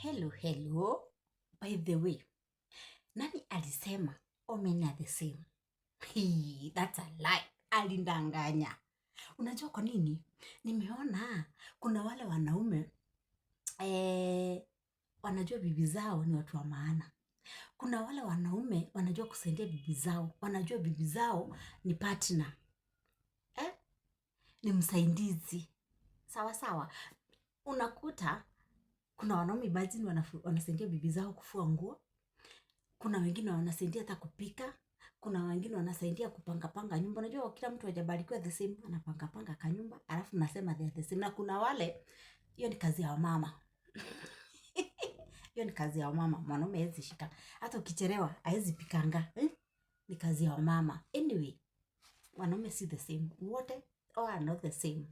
Hello, hello. By the way, nani alisema all men are the same? Hii, that's a lie. Alindanganya. Unajua kwa nini? Nimeona kuna wale wanaume wanajua bibi zao ni watu wa maana. Kuna wale wanaume wanajua kusaidia bibi zao, wanajua bibi zao ni partner, eh? Ni msaidizi. Sawa sawa. Unakuta kuna wanaume, imagine, wanasaidia bibi zao kufua nguo. Kuna wengine wanasaidia hata kupika. Kuna wengine wanasaidia kupangapanga nyumba. Unajua kila mtu hajabarikiwa the same, anapangapanga kanyumba, alafu nasema they are the same. Na kuna wale, hiyo ni kazi ya wamama, hiyo ni kazi ya wamama. Mwanaume hawezi shika, hata ukichelewa hawezi pikanga, eh? Ni kazi ya wamama. Anyway, wanaume si the same wote, all are not the same.